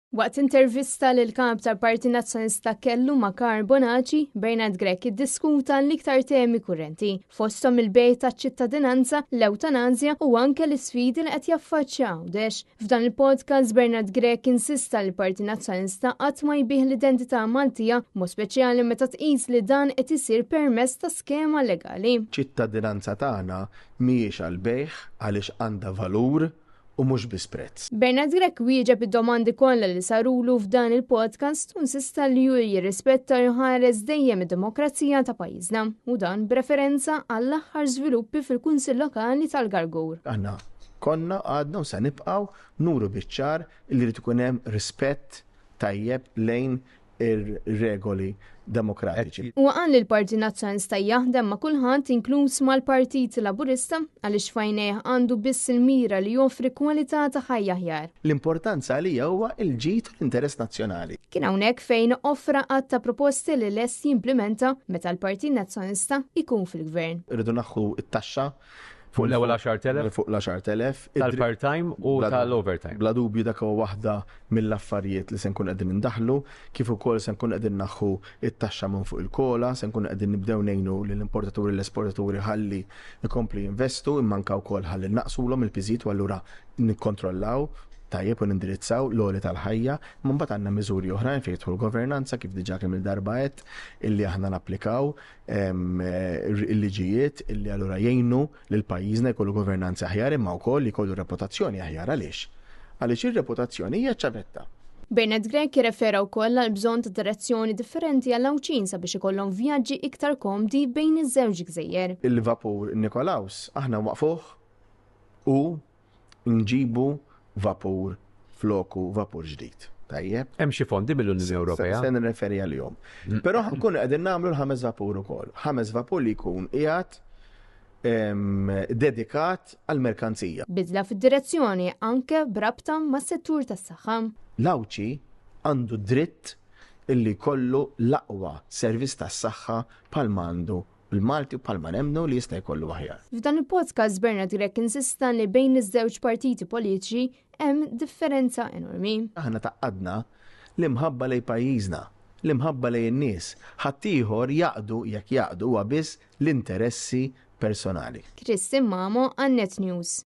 Waqt intervista li l-kap tal-Partit Nazzjonalista kellu ma' Karl Bonaci, Bernard Grech iddiskuta l-iktar temi kurrenti, fosthom il-bejgħ taċ-ċittadinanza, l-ewtanasja u anke l-isfidi li qed jaffaċċja Għawdex. F'dan il-podcast Bernard Grech insista li l-Partit Nazzjonalista qatt ma jbigħ l-identità Maltija, mod speċjali meta tqis li dan qed isir permezz ta' skema legali. Ċittadinanza tagħna mhijiex għall-bejgħ għaliex għandha valur u mhux biss prezz. Bernard Grech wieġeb id-domandi kollha li sarulu f'dan il-podcast u insista li hu jirrispetta u jħares dejjem id-demokrazija ta' pajjiżna u dan b'referenza għall-aħħar żviluppi fil-Kunsill Lokali tal-Gargur. Aħna konna, għadna u se nibqgħu nuru biċ-ċar li jrid ikun hemm rispett tajjeb lejn ir-regoli demokratiċi. Huwa qal li l-Partit Nazzjonalista jaħdem ma' kulħadd inkluż mal-Partit Laburista għaliex f'għajnejh għandu biss il-mira li joffri kwalità ta' ħajja aħjar. L-importanza għalija huwa l-ġid u l-interess nazzjonali. Kien hawnhekk fejn offra għadd ta' proposti li lest jimplimenta meta l-Partit Nazzjonalista jkun fil-Gvern. Irridu naħħu t-taxxa Fuq l-ewwel 10,000? Fuq l-10,000. Tal-part-time u tal-overtime. Bla dubju dak huwa waħda mill-affarijiet li se nkun qegħdin indaħħlu, kif ukoll se nkun qegħdin naħħu t-taxxa minn fuq il-kola, se nkunu qegħdin nibdew ngħinu lill-importaturi l-esportaturi ħalli jkomplu jinvestu imma anke wkoll ħalli nnaqqsulhom il-piżijiet u allura nikkontrollaw tajjeb u nindirizzaw l-għoli tal-ħajja. Imma mbagħad għandna miżuri oħrajn fejn jidħol governanza kif diġà kemm-il darba għedt illi aħna napplikaw il-liġijiet illi allura jgħinu lil pajjiżna jkollu governanza aħjar imma wkoll jkollu reputazzjoni aħjar. Għaliex? Għaliex ir-reputazzjoni hija ċ-ċavetta. Bernard Grech irrefera wkoll għall-bżonn ta' direzzjoni differenti għall-Għawdxin sabiex ikollhom vjaġġi iktar komdi bejn iż-żewġ gżejjer. Il-vapur Nikolaus aħna nwaqqfuh u nġibu vapur floku vapur ġdid. Tajjeb. Hemm xi fondi mill-Unjoni Ewropea? Se nirreferi għalihom. Mm. Però ħankunu qegħdin nagħmlu l-ħames vapur ukoll. Ħames vapur li jkun qiegħed dedikat għal merkanzija. Bidla fid-direzzjoni anke b'rabta mas-settur tas-saħħa. L-Għawdxi għandu dritt illi jkollu l-aqwa servizz tas-saħħa bħalma għandu l-Malti u bħalma nemmnu li jista' jkollu aħjar. F'dan il-podcast Bernard Grech insista li bejn iż-żewġ partiti politiċi hemm differenza enormi. Aħna tgħaqqadna l-imħabba lejn pajjiżna, l-imħabba lejn in-nies. Ħaddieħor jaqdu, jekk jaqdu, huwa biss l-interessi personali. Christine Mamo għal Net News.